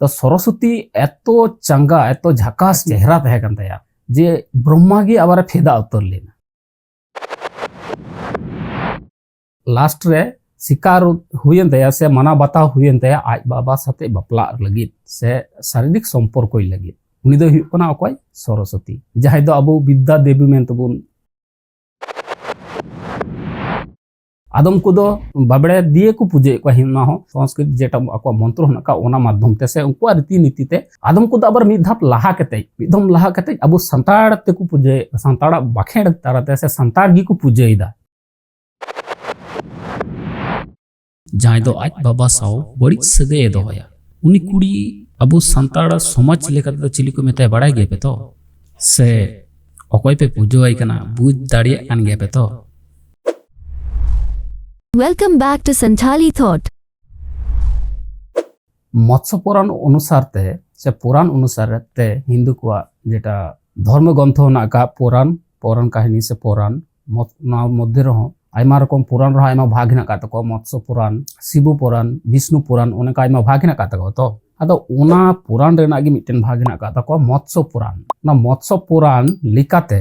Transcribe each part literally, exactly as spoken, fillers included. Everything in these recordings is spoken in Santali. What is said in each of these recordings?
ᱛᱚ ᱥᱚᱨᱚᱥᱚᱛᱤ ᱮᱛᱚ ᱪᱟᱸᱜᱟ, ᱮᱛᱚ ᱡᱷᱟᱠᱟᱥ ᱪᱮᱦᱨᱟ ᱛᱟᱦᱮᱸ ᱠᱟᱱ ᱛᱟᱭᱟ ᱡᱮ ᱵᱨᱚᱦᱢᱟ ᱜᱮ ᱟᱵᱟᱨᱮ ᱯᱷᱮᱫᱟ ᱩᱛᱟᱹᱨ ᱞᱮᱱᱟ᱾ ᱞᱟᱥᱴ ᱨᱮ ᱥᱤᱠᱟᱨ ᱦᱩᱭᱮᱱ ᱛᱟᱭᱟ ᱥᱮ ᱢᱟᱱᱟᱣ ᱵᱟᱛᱟᱣ ᱦᱩᱭᱮᱱ ᱛᱟᱭᱟ ᱟᱡ ᱵᱟᱵᱟ ᱥᱟᱛᱮ ᱵᱟᱯᱞᱟᱜ ᱞᱟᱹᱜᱤᱫ ᱥᱮ ᱥᱟᱨᱤᱨᱤᱠ ᱥᱚᱢᱯᱚᱨᱠᱚᱭ ᱞᱟᱹᱜᱤᱫ᱾ ᱩᱱᱤ ᱫᱚᱭ ᱦᱩᱭᱩᱜ ᱠᱟᱱᱟ ᱚᱠᱚᱭ? ᱥᱚᱨᱚᱥᱚᱛᱤ, ᱡᱟᱦᱟᱸᱭ ᱫᱚ ᱟᱵᱚ ᱵᱤᱫᱽᱫᱟ ᱫᱮᱵᱤ ᱢᱮᱱᱛᱮᱵᱚᱱ ᱟᱫᱚᱢ ᱠᱚᱫᱚ ᱵᱟᱵᱲᱮ ᱫᱤᱭᱮ ᱠᱚ ᱯᱩᱡᱟᱹᱭᱮᱫ ᱠᱚᱣᱟ, ᱚᱱᱟ ᱦᱚᱸ ᱥᱚᱝᱥᱠᱨᱤᱛ ᱡᱮᱴᱟ ᱟᱠᱚᱣᱟᱜ ᱢᱚᱱᱛᱨᱚ ᱦᱮᱱᱟᱜ ᱟᱠᱟᱫ, ᱚᱱᱟ ᱢᱟᱫᱽᱫᱷᱚᱢ ᱛᱮ ᱥᱮ ᱩᱱᱠᱩᱣᱟᱜ ᱨᱤᱛᱤ ᱱᱤᱛᱤ ᱛᱮ᱾ ᱟᱫᱚᱢ ᱠᱚᱫᱚ ᱟᱵᱟᱨ ᱢᱤᱫ ᱫᱷᱟᱯ ᱞᱟᱦᱟ ᱠᱟᱛᱮ, ᱢᱤᱫ ᱫᱷᱚᱢ ᱞᱟᱦᱟ ᱠᱟᱛᱮ ᱟᱵᱚ ᱥᱟᱱᱛᱟᱲ ᱛᱮᱠᱚ ᱯᱩᱡᱟᱹᱭᱮᱫ, ᱥᱟᱱᱛᱟᱲᱟᱜ ᱵᱟᱠᱷᱮᱲ ᱛᱟᱞᱟᱛᱮ ᱥᱮ ᱥᱟᱱᱛᱟᱲ ᱜᱮᱠᱚ ᱯᱩᱡᱟᱹᱭᱮᱫᱟ᱾ ᱡᱟᱦᱟᱸᱭ ᱫᱚ ᱟᱡ ᱵᱟᱵᱟ ᱥᱟᱶ ᱵᱟᱹᱲᱤᱡ ᱥᱟᱹᱜᱟᱹᱭ ᱮ ᱫᱚᱦᱚᱭᱟ, ᱩᱱᱤ ᱠᱩᱲᱤ ᱟᱵᱚ ᱥᱟᱱᱛᱟᱲ ᱥᱚᱢᱟᱡᱽ ᱞᱮᱠᱟ ᱛᱮᱫᱚ ᱪᱤᱞᱤ ᱠᱚ ᱢᱮᱛᱟᱭᱟ ᱵᱟᱲᱟᱭ ᱜᱮᱭᱟ ᱯᱮ ᱛᱚ? ᱥᱮ ᱚᱠᱚᱭ ᱯᱮ ᱯᱩᱡᱟᱹᱣᱟᱭ ᱠᱟᱱᱟ, ᱵᱩᱡᱽ ᱫᱟᱲᱮᱭᱟᱜ ᱠᱟᱱ ᱜᱮᱭᱟ ᱯᱮ ᱛᱚ? Welcome back to Santhali Thought. ᱢᱚᱛᱥᱚ ᱯᱩᱨᱟᱱ ᱚᱱᱩᱥᱟᱨ ᱛᱮ ᱥᱮ ᱯᱩᱨᱟᱱ ᱚᱱᱩᱥᱟᱨ ᱛᱮ ᱦᱤᱱᱫᱩ ᱠᱚᱣᱟᱜ ᱡᱮᱴᱟ ᱫᱷᱚᱨᱢᱚ ᱜᱨᱚᱱᱛᱷᱚ ᱦᱮᱱᱟᱜ ᱟᱠᱟᱫ, ᱯᱩᱨᱟᱱ, ᱯᱩᱨᱟᱱ ᱠᱟᱹᱦᱱᱤ ᱥᱮ ᱯᱩᱨᱟᱱ, ᱢᱚᱛ-, ᱱᱚᱣᱟ ᱢᱚᱫᱽᱫᱷᱮ ᱨᱮᱦᱚᱸ ᱟᱭᱢᱟ ᱨᱚᱠᱚᱢ ᱯᱩᱨᱟᱱ ᱨᱮᱦᱚᱸ ᱟᱭᱢᱟ ᱵᱷᱟᱜᱽ ᱦᱮᱱᱟᱜ ᱟᱠᱟᱫ ᱛᱟᱠᱚᱣᱟ, ᱢᱚᱛᱥᱚ ᱯᱩᱨᱟᱱ, ᱥᱤᱵᱩ ᱯᱩᱨᱟᱱ, ᱵᱤᱥᱱᱩ ᱯᱩᱨᱟᱱ, ᱚᱱᱮ ᱚᱱᱠᱟ ᱟᱭᱢᱟ ᱵᱷᱟᱜᱽ ᱦᱮᱱᱟᱜ ᱟᱠᱟᱫ ᱛᱟᱠᱚᱣᱟ᱾ ᱛᱚ ᱟᱫᱚ ᱚᱱᱟ ᱯᱩᱨᱟᱱ ᱨᱮᱱᱟᱜ ᱜᱮ ᱢᱤᱫᱴᱮᱱ ᱵᱷᱟᱜᱽ ᱦᱮᱱᱟᱜ ᱟᱠᱟᱫ ᱛᱟᱠᱚᱣᱟ ᱢᱚᱛᱥᱚ ᱯᱩᱨᱟᱱ᱾ ᱚᱱᱟ ᱢᱚᱛᱥᱚ ᱯᱩᱨᱟᱱ ᱞᱮᱠᱟᱛᱮ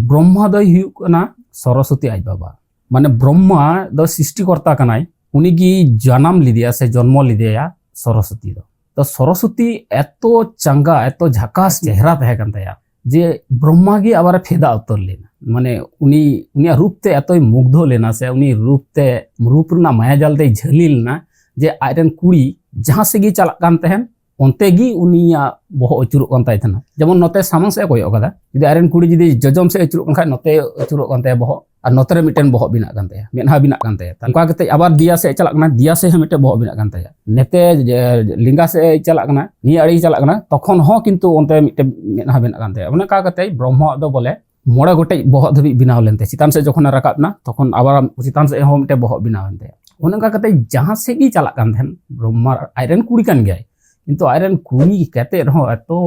ᱵᱨᱚᱦᱢᱟ ᱫᱚᱭ ᱦᱩᱭᱩᱜ ᱠᱟᱱᱟ ᱥᱚᱨᱚᱥᱚᱛᱤ ᱟᱡ ᱵᱟᱵᱟ᱾ ᱢᱟᱱᱮ ᱵᱨᱚᱦᱢᱟ ᱫᱚ ᱥᱨᱤᱥᱴᱤᱠᱚᱨᱛᱟ ᱠᱟᱱᱟᱭ, ᱩᱱᱤᱜᱮ ᱡᱟᱱᱟᱢ ᱞᱮᱫᱮᱭᱟ ᱥᱮ ᱡᱚᱱᱢᱚ ᱞᱮᱫᱮᱭᱟ ᱥᱚᱨᱚᱥᱚᱛᱤ ᱫᱚ᱾ ᱛᱚ ᱥᱚᱨᱚᱥᱚᱛᱤ ᱮᱛᱚ ᱪᱟᱸᱜᱟ, ᱮᱛᱚ ᱡᱷᱟᱠᱟᱥ ᱪᱮᱦᱨᱟ ᱛᱟᱦᱮᱸ ᱠᱟᱱ ᱛᱟᱭᱟ ᱡᱮ ᱵᱨᱚᱦᱢᱟ ᱜᱮ ᱟᱵᱟᱨᱮ ᱯᱷᱮᱫᱟ ᱩᱛᱟᱹᱨ ᱞᱮᱱᱟ᱾ ᱢᱟᱱᱮ ᱩᱱᱤ, ᱩᱱᱤᱭᱟᱜ ᱨᱩᱯ ᱛᱮ ᱮᱛᱚᱭ ᱢᱩᱜᱽᱫᱷᱚ ᱞᱮᱱᱟ ᱥᱮ ᱩᱱᱤ ᱨᱩᱯ ᱛᱮ, ᱨᱩᱯ ᱨᱮᱱᱟᱜ ᱢᱟᱭᱟ ᱡᱟᱞ ᱛᱮᱭ ᱡᱷᱟᱹᱞᱤ ᱞᱮᱱᱟ ᱡᱮ ᱟᱡᱨᱮᱱ ᱠᱩᱲᱤ ᱡᱟᱦᱟᱸ ᱥᱮᱫ ᱜᱮ ᱪᱟᱞᱟᱜ ᱠᱟᱱ ᱛᱟᱦᱮᱸᱱ, ᱚᱱᱛᱮ ᱜᱮ ᱩᱱᱤᱭᱟᱜ ᱵᱚᱦᱚᱜ ᱟᱹᱪᱩᱨᱚᱜ ᱠᱟᱱ ᱛᱟᱭ ᱛᱟᱦᱮᱱᱟ᱾ ᱡᱮᱢᱚᱱ ᱱᱚᱛᱮ ᱥᱟᱢᱟᱝ ᱥᱮᱫ ᱮ ᱠᱚᱭᱚᱜ ᱠᱟᱫᱟ, ᱡᱩᱫᱤ ᱟᱡᱨᱮᱱ ᱠᱩᱲᱤ ᱡᱩᱫᱤ ᱡᱚᱡᱚᱢ ᱥᱮᱫ ᱮ ᱟᱹᱪᱩᱨᱚᱜ ᱠᱟᱱ ᱠᱷᱟᱡ, ᱱᱚᱛᱮ ᱟᱹᱪᱩᱨᱚᱜ ᱠᱟᱱ ᱛᱟᱭᱟ ᱵᱚᱦᱚᱜ, ᱟᱨ ᱱᱚᱛᱮ ᱨᱮ ᱢᱤᱫᱴᱮᱱ ᱵᱚᱦᱚᱜ ᱵᱮᱱᱟᱜ ᱠᱟᱱ ᱛᱟᱭᱟ, ᱢᱮᱫᱦᱟ ᱵᱮᱱᱟᱜ ᱠᱟᱱ ᱛᱟᱭᱟ᱾ ᱚᱱᱠᱟ ᱠᱟᱛᱮ ᱟᱵᱟᱨ ᱫᱮᱭᱟ ᱥᱮᱫ ᱮ ᱪᱟᱞᱟᱜ ᱠᱟᱱᱟ, ᱫᱮᱭᱟ ᱥᱮᱫ ᱦᱚᱸ ᱢᱤᱫᱴᱮᱱ ᱵᱚᱦᱚᱜ ᱵᱮᱱᱟᱜ ᱠᱟᱱ ᱛᱟᱭᱟ᱾ ᱱᱚᱛᱮ ᱡᱮ ᱞᱮᱸᱜᱟ ᱥᱮᱫ ᱮ ᱪᱟᱞᱟᱜ ᱠᱟᱱᱟ, ᱱᱤᱭᱟᱹ ᱟᱲᱮ ᱪᱟᱞᱟᱜ ᱠᱟᱱᱟ, ᱛᱚᱠᱷᱚᱱ ᱦᱚᱸ ᱠᱤᱱᱛᱩ ᱚᱱᱛᱮ ᱢᱤᱫᱴᱮᱱ ᱢᱮᱫᱦᱟ ᱵᱮᱱᱟᱜ ᱠᱟᱱ ᱛᱟᱭᱟ᱾ ᱚᱱᱮ ᱚᱱᱠᱟ ᱠᱟᱛᱮ ᱵᱨᱚᱦᱢᱟᱣᱟᱜ ᱫᱚ ᱵᱚᱞᱮ ᱢᱚᱬᱮ ᱜᱚᱴᱮᱡ ᱵᱚᱦᱚᱜ ᱫᱷᱟᱹᱵᱤᱡ ᱵᱮᱱᱟᱣ ᱞᱮᱱ ᱛᱟᱭᱟ᱾ ᱪᱮᱛᱟᱱ ᱥᱮᱫ ᱡᱚᱠᱷᱚᱱᱮ ᱨᱟᱠᱟᱵ ᱮᱱᱟ, ᱛᱚᱠᱷᱚᱱ ᱟᱵᱟᱨ ᱪᱮᱛᱟᱱ ᱥᱮᱫ ᱦᱚᱸ ᱢᱤᱫᱴᱮᱱ ᱵᱚᱦᱚᱜ ᱵᱮᱱᱟᱣ ᱮᱱ ᱛᱟᱭᱟ᱾ ᱚᱱᱮ ᱚᱱᱠᱟ ᱠᱟᱛᱮ ᱡᱟᱦᱟᱸ ᱥᱮᱫ ᱜᱮᱭ ᱪᱟᱞᱟᱜ ᱠᱟᱱ ᱛᱟᱦᱮᱸᱱ, ᱵᱨᱚᱦᱢᱟ ᱟᱡᱨᱮᱱ ᱠᱩᱲᱤ ᱠᱟᱱ ᱜᱮᱭᱟᱭ, ᱠᱤᱱᱛᱩ ᱟᱡᱨᱮᱱ ᱠᱩᱲᱤ ᱠᱟᱛᱮ ᱨᱮᱦᱚᱸ ᱮᱛᱚ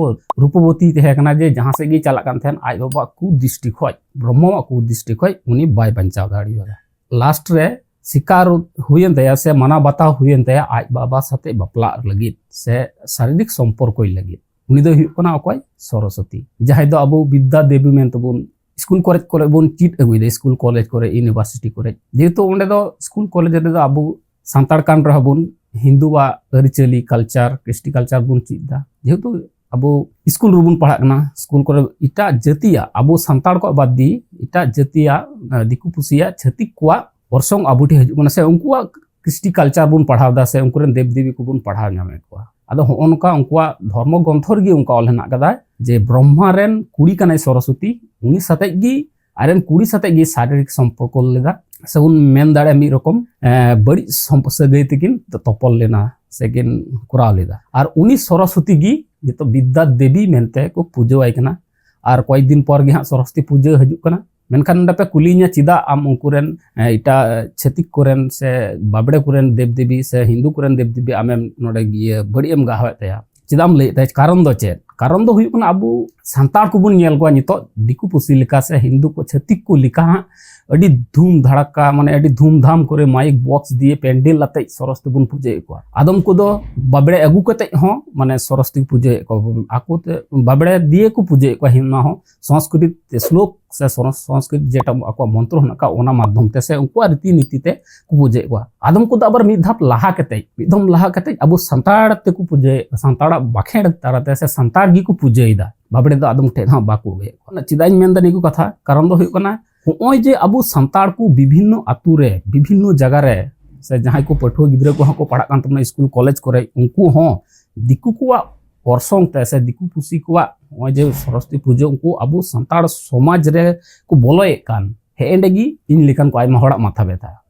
ᱨᱩᱯᱚᱵᱚᱛᱤ ᱛᱟᱦᱮᱸ ᱠᱟᱱᱟ ᱡᱮ ᱡᱟᱦᱟᱸ ᱥᱮᱫ ᱜᱮᱭ ᱪᱟᱞᱟᱜ ᱠᱟᱱ ᱛᱟᱦᱮᱸᱱ, ᱟᱡ ᱵᱟᱵᱟᱣᱟᱜ ᱠᱩᱫᱨᱤᱥᱴᱤ ᱠᱷᱚᱡ, ᱵᱨᱚᱦᱢᱟᱣᱟᱜ ᱠᱩᱫᱨᱤᱥᱴᱤ ᱠᱷᱚᱡ ᱩᱱᱤ ᱵᱟᱭ ᱵᱟᱧᱪᱟᱣ ᱫᱟᱲᱮᱭᱟᱫᱟ᱾ ᱞᱟᱥᱴ ᱨᱮ ᱥᱤᱠᱟᱨ ᱦᱩᱭᱮᱱ ᱛᱟᱭᱟ ᱥᱮ ᱢᱟᱱᱟᱣ ᱵᱟᱛᱟᱣ ᱦᱩᱭᱮᱱ ᱛᱟᱭᱟ ᱟᱡ ᱵᱟᱵᱟ ᱥᱟᱛᱮ ᱵᱟᱯᱞᱟᱜ ᱞᱟᱹᱜᱤᱫ ᱥᱮ ᱥᱟᱨᱤᱨᱤᱠ ᱥᱚᱢᱯᱚᱨᱠᱚᱭ ᱞᱟᱹᱜᱤᱫ᱾ ᱩᱱᱤ ᱫᱚᱭ ᱦᱩᱭᱩᱜ ᱠᱟᱱᱟ ᱚᱠᱚᱭ? ᱥᱚᱨᱚᱥᱚᱛᱤ, ᱡᱟᱦᱟᱸᱭ ᱫᱚ ᱟᱵᱚ ᱵᱤᱫᱽᱫᱟ ᱫᱮᱵᱤ ᱢᱮᱱᱛᱮᱵᱚᱱ ᱥᱠᱩᱞ ᱠᱚᱞᱮᱡᱽ ᱠᱚᱨᱮ ᱵᱚᱱ ᱪᱮᱫ ᱟᱹᱜᱩᱭᱮᱫᱟ, ᱥᱠᱩᱞ ᱠᱚᱞᱮᱡᱽ ᱠᱚᱨᱮ, ᱤᱭᱩᱱᱤᱵᱷᱟᱨᱥᱤᱴᱤ ᱠᱚᱨᱮ᱾ ᱡᱮᱦᱮᱛᱩ ᱚᱸᱰᱮ ᱫᱚ ᱥᱠᱩᱞ ᱠᱚᱞᱮᱡᱽ ᱨᱮᱫᱚ ᱟᱵᱚ ᱥᱟᱱᱛᱟᱲ ᱠᱟᱱ ᱨᱮᱦᱚᱸ ᱵᱚᱱ, ᱦᱤᱱᱫᱩᱣᱟᱜ ᱟᱹᱨᱤᱪᱟᱹᱞᱤ, ᱠᱟᱞᱪᱟᱨ, ᱠᱨᱤᱥᱴᱤ ᱠᱟᱞᱪᱟᱨ ᱵᱚᱱ ᱪᱮᱫ ᱮᱫᱟ᱾ ᱡᱮᱦᱮᱛᱩ ᱟᱵᱚ ᱥᱠᱩᱞ ᱨᱮᱵᱚᱱ ᱯᱟᱲᱦᱟᱜ ᱠᱟᱱᱟ, ᱥᱠᱩᱞ ᱠᱚᱨᱮ ᱮᱴᱟᱜ ᱡᱟᱹᱛᱤᱭᱟᱜ, ᱟᱵᱚ ᱥᱟᱱᱛᱟᱲ ᱠᱚᱣᱟᱜ ᱵᱟᱫ ᱫᱤᱭᱮ ᱮᱴᱟᱜ ᱡᱟᱹᱛᱤᱭᱟᱜ, ᱟᱸ, ᱫᱤᱠᱩ ᱯᱩᱥᱤᱭᱟᱜ, ᱪᱷᱟᱹᱛᱤᱠ ᱠᱚᱣᱟᱜ ᱚᱨᱥᱚᱝ ᱟᱵᱚ ᱴᱷᱮᱱ ᱦᱤᱡᱩᱜ ᱠᱟᱱᱟ, ᱥᱮ ᱩᱱᱠᱩᱣᱟᱜ ᱠᱨᱤᱥᱴᱤ ᱠᱟᱞᱪᱟᱨ ᱵᱚᱱ ᱯᱟᱲᱦᱟᱣ ᱮᱫᱟ, ᱥᱮ ᱩᱱᱠᱩ ᱨᱮᱱ ᱫᱮᱵ ᱫᱮᱵᱤ ᱠᱚᱵᱚᱱ ᱯᱟᱲᱦᱟᱣ ᱧᱟᱢᱮᱫ ᱠᱚᱣᱟ᱾ ᱟᱫᱚ ᱦᱚᱸᱜᱼᱚ ᱱᱚᱝᱠᱟ ᱩᱱᱠᱩᱣᱟᱜ ᱫᱷᱚᱨᱢᱚ ᱜᱨᱚᱱᱛᱷᱚ ᱨᱮᱜᱮ ᱚᱱᱠᱟ ᱚᱞ ᱦᱮᱱᱟᱜ ᱟᱠᱟᱫᱟ ᱡᱮ ᱵᱨᱚᱦᱢᱟ ᱨᱮᱱ ᱠᱩᱲᱤ ᱠᱟᱱᱟᱭ ᱥᱚᱨᱚᱥᱚᱛᱤ, ᱩᱱᱤ ᱥᱟᱛᱮᱡ ᱜᱮ, ᱟᱡ ᱨᱮᱱ ᱠᱩᱲᱤ ᱥᱟᱛᱮᱡ ᱜᱮ ᱥᱟᱨᱤᱨᱤᱠ ᱥᱚᱢᱯᱚᱨᱠᱚ ᱞᱮᱫᱟ, ᱥᱮ ᱵᱚᱱ ᱢᱮᱱ ᱫᱟᱲᱮᱭᱟᱜᱼᱟ ᱢᱤᱫ ᱨᱚᱠᱚᱢ, ᱮᱸ, ᱵᱟᱹᱲᱤᱡ ᱥᱚᱢᱯ-, ᱥᱟᱹᱜᱟᱹᱭ ᱛᱮᱠᱤᱱ ᱛᱚᱯᱚᱞ ᱞᱮᱱᱟ ᱥᱮ ᱠᱤᱱ ᱠᱚᱨᱟᱣ ᱞᱮᱫᱟ᱾ ᱟᱨ ᱩᱱᱤ ᱥᱚᱨᱚᱥᱚᱛᱤ ᱜᱮ ᱱᱤᱛᱚᱜ ᱵᱤᱫᱽᱫᱟ ᱫᱮᱵᱤ ᱢᱮᱱᱛᱮ ᱠᱚ ᱯᱩᱡᱟᱹᱣᱟᱭ ᱠᱟᱱᱟ᱾ ᱟᱨ ᱠᱚᱭᱮᱠ ᱫᱤᱱ ᱯᱚᱨ ᱜᱮ ᱦᱟᱸᱜ ᱥᱚᱨᱚᱥᱚᱛᱤ ᱯᱩᱡᱟᱹ ᱦᱤᱡᱩᱜ ᱠᱟᱱᱟ᱾ ᱢᱮᱱᱠᱷᱟᱱ ᱱᱚᱰᱮ ᱯᱮ ᱠᱩᱞᱤᱧᱟ, ᱪᱮᱫᱟᱜ ᱟᱢ ᱩᱱᱠᱩ ᱨᱮᱱ, ᱮ, ᱮᱴᱟᱜ ᱪᱷᱟᱹᱛᱤᱠ ᱠᱚᱨᱮᱱ ᱥᱮ ᱵᱟᱵᱲᱮ ᱠᱚᱨᱮᱱ ᱫᱮᱵ ᱫᱮᱵᱤ ᱥᱮ ᱦᱤᱱᱫᱩ ᱠᱚᱨᱮᱱ ᱫᱮᱵ ᱫᱮᱵᱤ ᱟᱢᱮᱢ ᱱᱚᱰᱮ ᱤᱭᱟᱹ ᱵᱟᱹᱲᱤᱡ ᱮᱢ ᱜᱟᱦᱟᱣᱮᱫ ᱛᱟᱭᱟ? ᱪᱮᱫᱟᱜ ᱮᱢ ᱞᱟᱹᱭᱮᱫ ᱛᱟᱭᱟ? ᱠᱟᱨᱚᱱ ᱫᱚ ᱪᱮᱫ? ᱠᱟᱨᱚᱱ ᱫᱚ ᱦᱩᱭᱩᱜ ᱠᱟᱱᱟ, ᱟᱵᱚ ᱥᱟᱱᱛᱟᱲ ᱠᱚᱵᱚᱱ ᱧᱮᱞ ᱠᱚᱣᱟ ᱱᱤᱛᱚᱜ ᱫᱤᱠᱩ ᱯᱩᱥᱤ ᱞᱮᱠᱟ ᱥᱮ ᱦᱤᱱᱫᱩ ᱠᱚ, ᱪᱷᱟᱹᱛᱤᱠ ᱠᱚ ᱞᱮᱠᱟ ᱦᱟᱸᱜ ᱟᱹᱰᱤ ᱫᱷᱩᱢ ᱫᱷᱟᱲᱟᱠᱟ, ᱢᱟᱱᱮ ᱟᱹᱰᱤ ᱫᱷᱩᱢᱫᱷᱟᱢ ᱠᱚᱨᱮ ᱢᱟᱭᱤᱠ ᱵᱚᱠᱥ ᱫᱤᱭᱮ ᱯᱮᱱᱰᱮᱞ ᱟᱛᱮᱡ ᱥᱚᱨᱚᱥᱚᱛᱤ ᱵᱚᱱ ᱯᱩᱡᱟᱹᱭᱮᱫ ᱠᱚᱣᱟ᱾ ᱟᱫᱚᱢ ᱠᱚᱫᱚ ᱵᱟᱵᱲᱮ ᱟᱹᱜᱩ ᱠᱟᱛᱮᱡ ᱦᱚᱸ ᱢᱟᱱᱮ ᱥᱚᱨᱚᱥᱚᱛᱤ ᱠᱚ ᱯᱩᱡᱟᱹᱭᱮᱫ ᱠᱚᱣᱟ, ᱟᱠᱚ ᱛᱮ ᱵᱟᱵᱲᱮ ᱫᱤᱭᱮ ᱠᱚ ᱯᱩᱡᱟᱹᱭᱮᱫ ᱠᱚᱣᱟ᱾ ᱚᱱᱟ ᱦᱚᱸ ᱥᱚᱝᱥᱠᱨᱤᱛ ᱛᱮ ᱥᱞᱳᱠ ᱥᱮ ᱥᱚᱨᱚᱥ-, ᱥᱚᱝᱥᱠᱨᱤᱛ ᱡᱮᱴᱟ ᱟᱠᱚᱣᱟᱜ ᱢᱚᱱᱛᱨᱚ ᱦᱮᱱᱟᱜ ᱟᱠᱟᱫ, ᱚᱱᱟ ᱢᱟᱫᱽᱫᱷᱚᱢ ᱛᱮ ᱥᱮ ᱩᱱᱠᱩᱣᱟᱜ ᱨᱤᱛᱤ ᱱᱤᱛᱤ ᱛᱮ ᱠᱚ ᱯᱩᱡᱟᱹᱭᱮᱫ ᱠᱚᱣᱟ᱾ ᱟᱫᱚᱢ ᱠᱚᱫᱚ ᱟᱵᱟᱨ ᱢᱤᱫ ᱫᱷᱟᱯ ᱞᱟᱦᱟ ᱠᱟᱛᱮᱡ, ᱢᱤᱫ ᱫᱷᱟᱢ ᱞᱟᱦᱟ ᱠᱟᱛᱮᱡ ᱟᱵᱚ ᱥᱟᱱᱛᱟᱲ ᱛᱮᱠᱚ ᱯᱩᱡᱟᱹᱭᱮᱫ, ᱥᱟᱱᱛᱟᱲᱟᱜ ᱵᱟᱠᱷᱮᱲ ᱛᱟᱞᱟᱛᱮ ᱥᱮ ᱥᱟᱱᱛᱟᱲ ᱜᱮᱠᱚ ᱯᱩᱡᱟᱹᱭᱮᱫᱟ᱾ ᱵᱟᱵᱲᱮ ᱫᱚ ᱟᱫᱚᱢ ᱴᱷᱮᱡ ᱦᱚᱸ ᱵᱟᱠᱚ ᱟᱹᱜᱩᱭᱮᱫ ᱠᱚᱣᱟ᱾ ᱪᱮᱫᱟᱜ ᱤᱧ ᱢᱮᱱᱫᱟ ᱱᱤᱭᱟᱹ ᱠᱚ ᱠᱟᱛᱷᱟ? ᱠᱟᱨᱚᱱ ᱫᱚ ᱦᱩᱭᱩᱜ ᱠᱟᱱᱟ, ᱦᱚᱸᱜᱼᱚᱭ ᱡᱮ ᱟᱵᱚ ᱥᱟᱱᱛᱟᱲ ᱠᱚ ᱵᱤᱵᱷᱤᱱᱱᱚ ᱟᱛᱳ ᱨᱮ, ᱵᱤᱵᱷᱤᱱᱱᱚ ᱡᱟᱭᱜᱟ ᱨᱮ, ᱥᱮ ᱡᱟᱦᱟᱸᱭ ᱠᱚ ᱯᱟᱹᱴᱷᱩᱣᱟᱹ ᱜᱤᱫᱽᱨᱟᱹ ᱠᱚᱦᱚᱸ ᱠᱚ ᱯᱟᱲᱦᱟᱜ ᱠᱟᱱ ᱛᱟᱵᱚᱱᱟ ᱥᱠᱩᱞ ᱠᱚᱞᱮᱡᱽ ᱠᱚᱨᱮ, ᱩᱱᱠᱩ ᱦᱚᱸ ᱫᱤᱠᱩ ᱠᱚᱣᱟᱜ ᱚᱨᱥᱚᱝ ᱛᱮ ᱥᱮ ᱫᱤᱠᱩ ᱯᱩᱥᱤ ᱠᱚᱣᱟᱜ ᱱᱚᱜᱼᱚᱭ ᱡᱮ ᱥᱚᱨᱚᱥᱚᱛᱤ ᱯᱩᱡᱟᱹ, ᱩᱱᱠᱩ ᱟᱵᱚ ᱥᱟᱱᱛᱟᱲ ᱥᱚᱢᱟᱡᱽ ᱨᱮ ᱠᱚ ᱵᱚᱞᱚᱭᱮᱫ ᱠᱟᱱ, ᱦᱮᱸ, ᱮᱸᱰᱮ ᱜᱮ ᱤᱧ ᱞᱮᱠᱟᱱ ᱠᱚ ᱟᱭᱢᱟ ᱦᱚᱲᱟᱜ ᱢᱟᱛᱷᱟ ᱵᱮᱛᱷᱟ᱾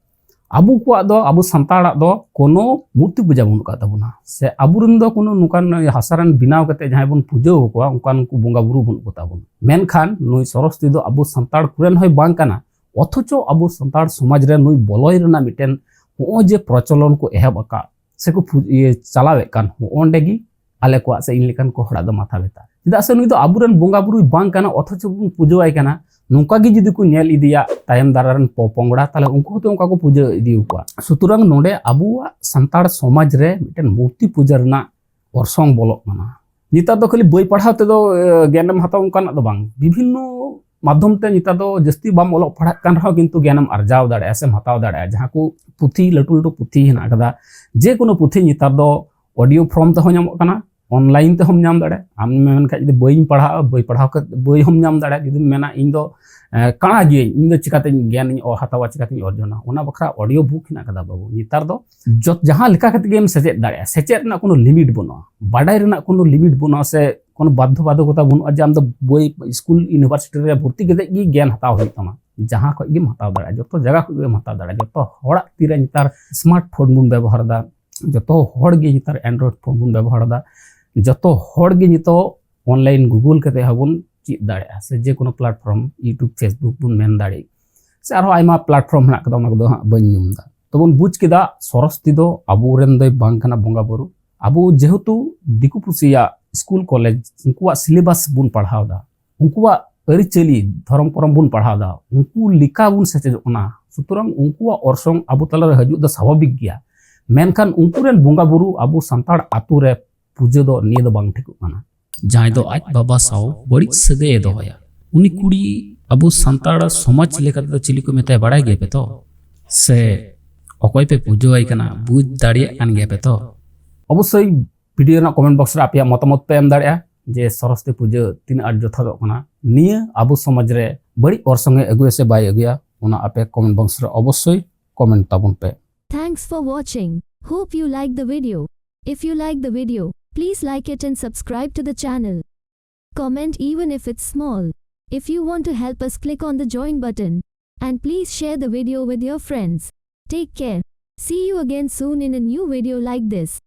ᱟᱵᱚ ᱠᱚᱣᱟᱜ ᱫᱚ, ᱟᱵᱚ ᱥᱟᱱᱛᱟᱲᱟᱜ ᱫᱚ ᱠᱳᱱᱳ ᱢᱩᱨᱛᱤ ᱯᱩᱡᱟ ᱵᱟᱹᱱᱩᱜ ᱟᱠᱟᱫ ᱛᱟᱵᱚᱱᱟ, ᱥᱮ ᱟᱵᱚᱨᱮᱱ ᱫᱚ ᱠᱳᱱᱳ ᱱᱚᱝᱠᱟᱱ ᱦᱟᱥᱟ ᱨᱮᱱ ᱵᱮᱱᱟᱣ ᱠᱟᱛᱮ ᱡᱟᱦᱟᱸᱭ ᱵᱚᱱ ᱯᱩᱡᱟᱹ ᱟᱠᱚᱣᱟ, ᱚᱱᱠᱟᱱ ᱠᱚ ᱵᱚᱸᱜᱟ ᱵᱩᱨᱩ ᱵᱟᱹᱱᱩᱜ ᱠᱚ ᱛᱟᱵᱚᱱᱟ᱾ ᱢᱮᱱᱠᱷᱟᱱ ᱱᱩᱭ ᱥᱚᱨᱚᱥᱚᱛᱤ ᱫᱚ ᱟᱵᱚ ᱥᱟᱱᱛᱟᱲ ᱠᱚᱨᱮᱱ ᱦᱚᱸᱭ ᱵᱟᱝ ᱠᱟᱱᱟ, ᱚᱛᱷᱚᱪᱚ ᱟᱵᱚ ᱥᱟᱱᱛᱟᱲ ᱥᱚᱢᱟᱡᱽ ᱨᱮ ᱱᱩᱭ ᱵᱚᱞᱚᱭ ᱨᱮᱱᱟᱜ ᱢᱤᱫᱴᱮᱱ ᱱᱚᱜᱼᱚᱭ ᱡᱮ ᱯᱨᱚᱪᱚᱞᱚᱱ ᱠᱚ ᱮᱦᱚᱵ ᱟᱠᱟᱫ ᱥᱮᱠᱚ ᱯᱩ-, ᱤᱭᱟᱹ, ᱪᱟᱞᱟᱣᱮᱫ ᱠᱟᱱ, ᱱᱚᱜᱼᱚ ᱱᱚᱰᱮ ᱜᱮ ᱟᱞᱮ ᱠᱚᱣᱟᱜ ᱥᱮ ᱤᱧ ᱞᱮᱠᱟᱱ ᱠᱚ ᱦᱚᱲᱟᱜ ᱫᱚ ᱢᱟᱛᱷᱟ ᱵᱮᱛᱷᱟ᱾ ᱪᱮᱫᱟᱜ ᱥᱮ ᱱᱩᱭ ᱫᱚ ᱟᱵᱚᱨᱮᱱ ᱵᱚᱸᱜᱟ ᱵᱩᱨᱩᱭ ᱵᱟᱝ ᱠᱟᱱᱟ, ᱚᱛᱷᱚᱪᱚ ᱵᱚᱱ ᱯᱩᱡᱟᱹᱣᱟᱭ ᱠᱟᱱᱟ᱾ ᱱᱚᱝᱠᱟ ᱜᱮ ᱡᱩᱫᱤ ᱠᱚ ᱧᱮᱞ ᱤᱫᱤᱭᱟ ᱛᱟᱭᱚᱢ ᱫᱟᱨᱟᱢ ᱨᱮᱱ ᱯᱚᱯᱚᱝᱲᱟ, ᱛᱟᱦᱞᱮ ᱩᱱᱠᱩ ᱦᱚᱸᱛᱚ ᱚᱱᱠᱟ ᱠᱚ ᱯᱩᱡᱟᱹ ᱤᱫᱤ ᱟᱠᱚᱣᱟ᱾ ᱥᱩᱛᱚᱨᱟᱝ ᱱᱚᱰᱮ ᱟᱵᱚᱣᱟᱜ ᱥᱟᱱᱛᱟᱲ ᱥᱚᱢᱟᱡᱽ ᱨᱮ ᱢᱤᱫᱴᱮᱱ ᱢᱩᱨᱛᱤ ᱯᱩᱡᱟᱹ ᱨᱮᱱᱟᱜ ᱚᱨᱥᱚᱝ ᱵᱚᱞᱚᱜ ᱠᱟᱱᱟ᱾ ᱱᱮᱛᱟᱨ ᱫᱚ ᱠᱷᱟᱹᱞᱤ ᱵᱳᱭ ᱯᱟᱲᱦᱟᱣ ᱛᱮᱫᱚ ᱮ, ᱜᱮᱭᱟᱱᱮᱢ ᱦᱟᱛᱟᱣᱟ ᱚᱱᱠᱟᱱᱟᱜ ᱫᱚ ᱵᱟᱝ, ᱵᱤᱵᱷᱤᱱᱱᱚ ᱢᱟᱫᱽᱫᱷᱚᱢ ᱛᱮ ᱱᱮᱛᱟᱨ ᱫᱚ ᱡᱟᱹᱥᱛᱤ ᱵᱟᱢ ᱚᱞᱚᱜ ᱯᱟᱲᱦᱟᱜ ᱠᱟᱱ ᱨᱮᱦᱚᱸ ᱠᱤᱱᱛᱩ ᱜᱮᱭᱟᱱᱮᱢ ᱟᱨᱡᱟᱣ ᱫᱟᱲᱮᱭᱟᱜᱼᱟ ᱥᱮᱢ ᱦᱟᱛᱟᱣ ᱫᱟᱲᱮᱭᱟᱜᱼᱟ᱾ ᱡᱟᱦᱟᱸ ᱠᱚ ᱯᱩᱛᱷᱤ, ᱞᱟᱹᱴᱩ ᱞᱟᱹᱴᱩ ᱯᱩᱛᱷᱤ ᱦᱮᱱᱟᱜ ᱟᱠᱟᱫᱟ, ᱡᱮ ᱠᱳᱱᱳ ᱯᱩᱛᱷᱤ ᱱᱮᱛᱟᱨ ᱫᱚ ᱚᱰᱤᱭᱳ ᱯᱷᱚᱨᱢ ᱛᱮᱦᱚᱸ ᱧᱟᱢᱚᱜ ᱠᱟᱱᱟ, ᱚᱱᱞᱟᱭᱤᱱ ᱛᱮᱦᱚᱸᱢ ᱧᱟᱢ ᱫᱟᱲᱮᱭᱟᱜᱼᱟ᱾ ᱟᱢ ᱢᱮᱱᱠᱷᱟᱡ ᱡᱩᱫᱤ ᱵᱳᱭᱤᱧ ᱯᱟᱲᱦᱟᱜᱼᱟ, ᱵᱳᱭ ᱯᱟᱲᱦᱟᱣ ᱠᱟᱛᱮ ᱵᱳᱭ ᱦᱚᱸᱢ ᱧᱟᱢ ᱫᱟᱲᱮᱭᱟᱜᱼᱟ᱾ ᱡᱩᱫᱤᱢ ᱢᱮᱱᱟ ᱤᱧ ᱫᱚ ᱮ, ᱠᱟᱬᱟ ᱜᱤᱭᱟᱹᱧ, ᱤᱧ ᱫᱚ ᱪᱤᱠᱟᱛᱮᱧ ᱜᱮᱭᱟᱱᱤᱧ ᱚ-, ᱦᱟᱛᱟᱣᱟ, ᱪᱤᱠᱟᱛᱮᱧ ᱚᱨᱡᱚᱱᱟ, ᱚᱱᱟ ᱵᱟᱠᱷᱨᱟ ᱚᱰᱤᱭᱳ ᱵᱩᱠ ᱦᱮᱱᱟᱜ ᱟᱠᱟᱫᱟ ᱵᱟᱹᱵᱩ᱾ ᱱᱮᱛᱟᱨ ᱫᱚ ᱡᱚᱛ-, ᱡᱟᱦᱟᱸ ᱞᱮᱠᱟ ᱠᱟᱛᱮ ᱜᱮᱢ ᱥᱮᱪᱮᱫ ᱫᱟᱲᱮᱭᱟᱜᱼᱟ, ᱥᱮᱪᱮᱫ ᱨᱮᱱᱟᱜ ᱠᱳᱱᱳ ᱞᱤᱢᱤᱴ ᱵᱟᱹᱱᱩᱜᱼᱟ, ᱵᱟᱰᱟᱭ ᱨᱮᱱᱟᱜ ᱠᱳᱱᱳ ᱞᱤᱢᱤᱴ ᱵᱟᱹᱱᱩᱜᱼᱟ, ᱥᱮ ᱠᱳᱱᱳ ᱵᱟᱫᱽᱫᱷᱚ ᱵᱟᱫᱷᱚᱠᱚᱛᱟ ᱵᱟᱹᱱᱩᱜᱼᱟ ᱡᱮ ᱟᱢ ᱫᱚ ᱵᱳᱭ, ᱥᱠᱩᱞ, ᱤᱭᱩᱱᱤᱵᱷᱟᱨᱥᱤᱴᱤ ᱨᱮ ᱵᱷᱚᱨᱛᱤ ᱠᱟᱛᱮ ᱜᱮ ᱜᱮᱭᱟᱱ ᱦᱟᱛᱟᱣ ᱦᱩᱭᱩᱜ ᱛᱟᱢᱟ᱾ ᱡᱟᱦᱟᱸ ᱠᱷᱚᱡ ᱜᱮᱢ ᱦᱟᱛᱟᱣ ᱫᱟᱲᱮᱭᱟᱜᱼᱟ, ᱡᱚᱛᱚ ᱡᱟᱭᱜᱟ ᱠᱷᱚᱡ ᱜᱮᱢ ᱦᱟᱛᱟᱣ ᱫᱟᱲᱮᱭᱟᱜᱼᱟ᱾ ᱡᱚᱛᱚ ᱦᱚᱲᱟᱜ ᱛᱤᱨᱮ ᱱᱮᱛᱟᱨ ᱥᱢᱟᱨᱴ ᱯᱷᱳᱱ ᱵᱚᱱ ᱵᱮᱵᱚᱦᱟᱨ ᱮᱫᱟ, ᱡᱚᱛᱚ ᱦᱚᱲ ᱜᱮ ᱱᱮᱛᱟᱨ ᱮᱱᱰᱨᱚᱭᱮᱰ ᱯᱷᱳᱱ ᱵᱚᱱ ᱵᱮᱵᱚᱦᱟᱨ ᱮᱫᱟ, ᱡᱚᱛᱚ ᱦᱚᱲ ᱜᱮ ᱱᱤᱛᱚᱜ ᱚᱱᱞᱟᱭᱤᱱ ᱜᱩᱜᱩᱞ ᱠᱟᱛᱮ ᱦᱚᱸᱵᱚᱱ ᱪᱮᱫ ᱫᱟᱲᱮᱭᱟᱜᱼᱟ, ᱥᱮ ᱡᱮ ᱠᱳᱱᱳ ᱯᱞᱟᱴᱯᱷᱚᱨᱢ, YouTube, Facebook ᱵᱚᱱ ᱢᱮᱱ ᱫᱟᱲᱮᱭᱟᱜ, ᱥᱮ ᱟᱨᱦᱚᱸ ᱟᱭᱢᱟ ᱯᱞᱟᱴᱯᱷᱚᱨᱢ ᱦᱮᱱᱟᱜ ᱠᱟᱫᱟ, ᱚᱱᱟ ᱠᱚᱫᱚ ᱦᱟᱸᱜ ᱵᱟᱹᱧ ᱧᱩᱢ ᱮᱫᱟ᱾ ᱛᱚᱵᱚᱱ ᱵᱩᱡᱽ ᱠᱮᱫᱟ ᱥᱚᱨᱚᱥᱚᱛᱤ ᱫᱚ ᱟᱵᱚᱨᱮᱱ ᱫᱚᱭ ᱵᱟᱝ ᱠᱟᱱᱟ ᱵᱚᱸᱜᱟ ᱵᱩᱨᱩ᱾ ᱟᱵᱚ ᱡᱮᱦᱮᱛᱩ ᱫᱤᱠᱩ ᱯᱩᱥᱤᱭᱟᱜ ᱥᱠᱩᱞ ᱠᱚᱞᱮᱡᱽ, ᱩᱱᱠᱩᱣᱟᱜ ᱥᱤᱞᱮᱵᱟᱥ ᱵᱚᱱ ᱯᱟᱲᱦᱟᱣ ᱮᱫᱟ, ᱩᱱᱠᱩᱣᱟᱜ ᱟᱹᱨᱤᱪᱟᱹᱞᱤ ᱫᱷᱚᱨᱚᱢ ᱠᱚᱨᱚᱢ ᱵᱚᱱ ᱯᱟᱲᱦᱟᱣ ᱮᱫᱟ, ᱩᱱᱠᱩ ᱞᱮᱠᱟ ᱵᱚᱱ ᱥᱮᱪᱮᱫᱚᱜ ᱠᱟᱱᱟ᱾ ᱥᱩᱛᱚᱨᱟᱝ ᱩᱱᱠᱩᱣᱟᱜ ᱚᱨᱥᱚᱝ ᱟᱵᱚ ᱛᱟᱞᱟᱨᱮ ᱦᱤᱡᱩᱜ ᱫᱚ ᱥᱟᱵᱷᱟᱵᱤᱠ ᱜᱮᱭᱟ᱾ ᱢᱮᱱᱠᱷᱟᱱ ᱩᱱᱠᱩ ᱨᱮᱱ ᱵᱚᱸᱜᱟ ᱵᱩᱨᱩ ᱟᱵᱚ ᱥᱟᱱᱛᱟᱲ ᱟᱛᱳ ᱨᱮ ᱯᱩᱡᱟᱹ ᱫᱚ ᱱᱤᱭᱟᱹ ᱫᱚ ᱵᱟᱝ ᱴᱷᱤᱠᱚᱜ ᱠᱟᱱᱟ᱾ ᱡᱟᱦᱟᱸᱭ ᱫᱚ ᱟᱡ ᱵᱟᱵᱟ ᱥᱟᱶ ᱵᱟᱹᱲᱤᱡ ᱥᱟᱹᱜᱟᱹᱭ ᱮ ᱫᱚᱦᱚᱭᱟ, ᱩᱱᱤ ᱠᱩᱲᱤ ᱟᱵᱚ ᱥᱟᱱᱛᱟᱲ ᱥᱚᱢᱟᱡᱽ ᱞᱮᱠᱟ ᱛᱮᱫᱚ ᱪᱤᱞᱤ ᱠᱚ ᱢᱮᱛᱟᱭᱟ ᱵᱟᱲᱟᱭ ᱜᱮᱭᱟ ᱯᱮ ᱛᱚ? ᱥᱮ ᱚᱠᱚᱭ ᱯᱮ ᱯᱩᱡᱟᱹᱣᱟᱭ ᱠᱟᱱᱟ ᱵᱩᱡᱽ ᱫᱟᱲᱮᱭᱟᱜ ᱠᱟᱱ ᱜᱮᱭᱟ ᱯᱮ ᱛᱚ? ᱚᱵᱚᱥᱥᱳᱭ ᱵᱷᱤᱰᱤᱭᱳ ᱨᱮᱱᱟᱜ ᱠᱚᱢᱮᱱᱴ ᱵᱚᱠᱥ ᱨᱮ ᱟᱯᱮᱭᱟᱜ ᱢᱚᱛᱟᱢᱚᱛ ᱯᱮ ᱮᱢ ᱫᱟᱲᱮᱭᱟᱜᱼᱟ ᱡᱮ ᱥᱚᱨᱚᱥᱚᱛᱤ ᱯᱩᱡᱟᱹ ᱛᱤᱱᱟᱹᱜ ᱟᱸᱴ ᱡᱚᱛᱷᱟᱛᱚᱜ ᱠᱟᱱᱟ, ᱱᱤᱭᱟᱹ ᱟᱵᱚ ᱥᱚᱢᱟᱡᱽ ᱨᱮ ᱵᱟᱹᱲᱤᱡ ᱚᱨᱥᱚᱝ ᱮ ᱟᱹᱜᱩᱭᱟ ᱥᱮ ᱵᱟᱭ ᱟᱹᱜᱩᱭᱟ, ᱚᱱᱟ ᱟᱯᱮ ᱠᱚᱢᱮᱱᱴ ᱵᱚᱠᱥ ᱨᱮ ᱚᱵᱚᱥᱥᱳᱭ ᱠᱚᱢᱮᱱᱴ ᱛᱟᱵᱚᱱ ᱯᱮ᱾ Thanks for watching. Hope you like the video. If you like the video, please like it and subscribe to the channel. Comment even if it's small. If you want to help us, click on the join button. And please share the video with your friends. Take care. See you again soon in a new video like this.